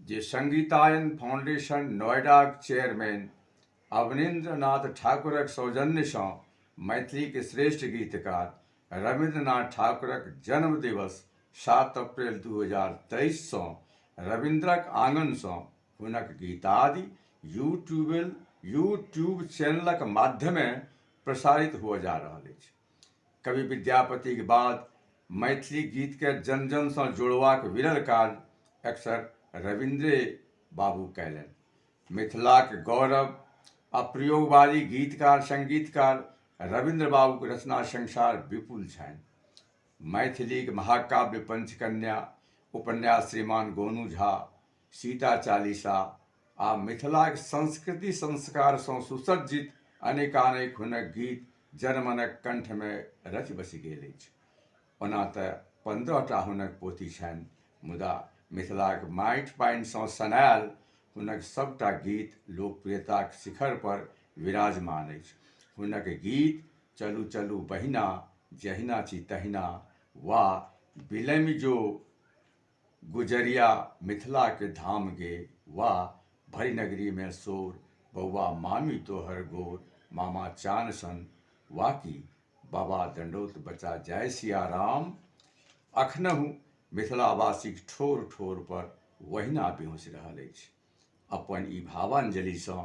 जे संगीतायन foundation नोएडाक chairman Abanindra नाथ ठाकुरक सौजन्यसँ मैथिलीक श्रेष्ठ गीतकार रवीन्द्रनाथ ठाकुरक जन्म दिवस 7 अप्रैल 2023सँ रवीन्द्रक आंगनसँ हुनक गीतादि यूट्यूब चैनलक माध्यमे प्रसारित हुअ जा रहल अछि। कवि विद्यापतिक बाद मैथिली गीतकेँ जन-जनसँ जोड़बाक विरल कार्य अक्सर रवीन्द्रे बाबू कयलनि। मिथिलाक गौरव आ प्रयोगवादी गीतकार-संगीतकार रवीन्द्र बाबूक रचना संसार विपुल छनि। मैथिलीक महाकाव्य पंचकन्या, उपन्यास श्रीमान गोनू झा, सीता चालीसा आ मिथिलाक संस्कृति संस्कारसँ सुसज्जित अनेकानेक हुनक गीत जनमनक कंठमे रचि बसि गेल अछि। ओना तऽ 15 टा हुनक पोथी छनि मुदा मिथिलाक माटि-पानिसँ सनायल हुनक सभटा गीत लोकप्रियताक शिखर पर विराजमान अछि। हुनक गीत चलू चलू बहिना जहिना छी तहिना वा बिलमि जो गुजरिया मिथिला के धाम गे वा भरि नगरी में शोर बौआ मामी तोहर गोर मामा चान सन वा कि बाबा दंडौत बचा जय सिया राम अखनहु मिथिलावासीक ठोर ठोर पर वहिना बिहुँसि रहल अछि। अपन ई भावांजलिसँ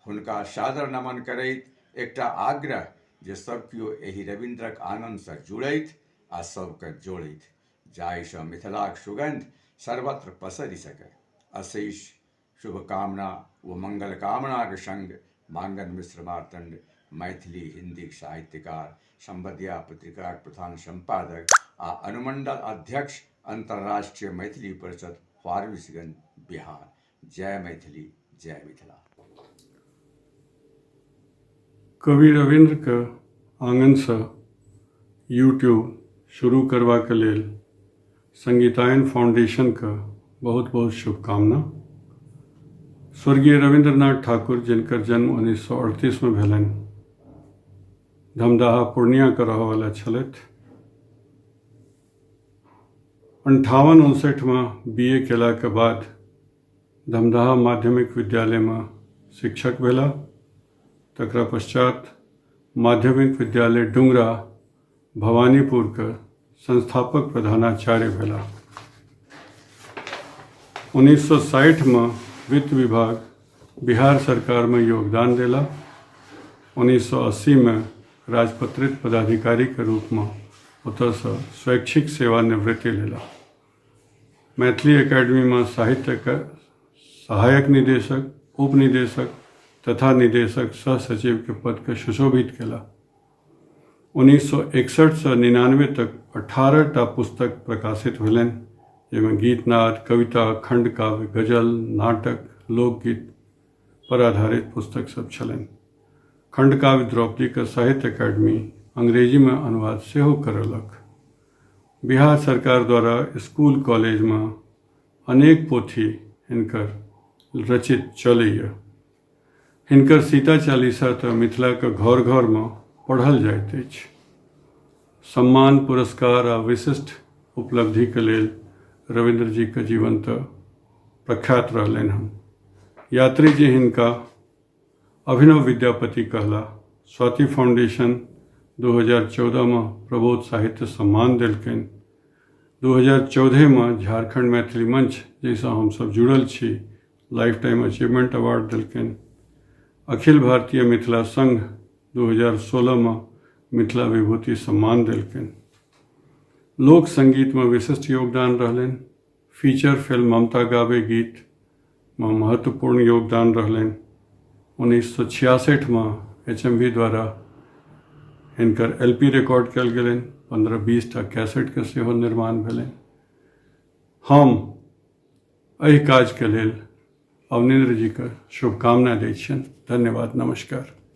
हुनका सादर नमन करैत एकटा आग्रह जे सब कियो एहि रवीन्द्रक आंगनसँ जुड़थि आ सबकेँ जोड़थि जाहिसँ मिथिलाक सुगन्ध सर्वत्र पसरि सकय। अशेष शुभकामना व मंगलकामनाक संग मांगन मिश्र मार्तण्ड, मैथिली हिन्दीक साहित्यकार, सम्बदिया पत्रिकाक प्रधान सम्पादक आ अनुमंडल अध्यक्ष, अंतर्राष्ट्रीय मैथिली परिषद, फारबिसगंज, बिहार। जय मैथिली, जय मिथिला। कवि रविन्द्रके आँगनसँ यूट्यूब शुरू करबाक लेल संगीतायन फाउंडेशनके बहुत बहुत शुभकामना। स्वर्गीय रविन्द्रनाथ ठाकुर जिनकर जन्म 1938 में भेलनि, धमदाहा पूर्णियाके रहऽवला छलथि। 58-59 में बी ए केलाके बाद धमदाहा माध्यमिक विद्यालयमे शिक्षक भेला। तकरा पश्चात माध्यमिक विद्यालय डुंगरा भवानीपुरके संस्थापक प्रधानाचार्य भेला। 1960 में वित्त विभाग बिहार सरकारमे योगदान देला। 1980 में राजपत्रित पदाधिकारीके रूपमे ओतयसँ स्वैच्छिक सेवानिवृत्ति लेला। मैथिली एकेडमीमे साहित्यके सहायक निदेशक, उपनिदेशक तथा निदेशक सह सचिवके पदके सुशोभित केला। 1961सँ 99 तक 18 टा पुस्तक प्रकाशित भेलनि, जाहिमे गीतनाद, कविता, खण्डकाव्य, गजल, नाटक, लोकगीत पर आधारित पुस्तक सब छलनि। खण्डकाव्य द्रौपदीके साहित्य अकादमी अंग्रेजीमे अनुवाद सेहो करौलक। बिहार सरकार द्वारा स्कूल कॉलेजमे अनेक पोथी हिनकर रचित चलैए। हिनकर सीता चालीसा तऽ मिथिलाके घर घरमे पढ़ल जाइत अछि। सम्मान, पुरस्कार आ विशिष्ट उपलब्धिके लेल रविन्द्र जीके जीवन तऽ प्रख्यात रहलनि हन। यात्री जी हिनका अभिनव विद्यापति कहला। स्वाति फाउंडेशन 2014 में प्रबोध साहित्य सम्मान देलकनि। 2014 में झारखंड मैथिली मंच, जाहिसँ हमसभ जुड़ल छी, लाइफ टाइम अचीवमेंट अवार्ड देलकनि। अखिल भारतीय मिथिला संघ 2016 में मिथिला विभूति सम्मान देलकनि। लोक संगीतमे विशिष्ट योगदान रहलनि। फीचर फिल्म ममता गावे गीत में महत्वपूर्ण योगदान रहलनि। 1966 में एच एम वी द्वारा हिनकर एल पी रिकॉर्ड कयल गेलनि। 15-20 टा कैसेटके सेहो निर्माण भेलनि। हम एहि काजके लेल अवनीन्द्र जीके शुभकामना दै छियनि। धन्यवाद, नमस्कार।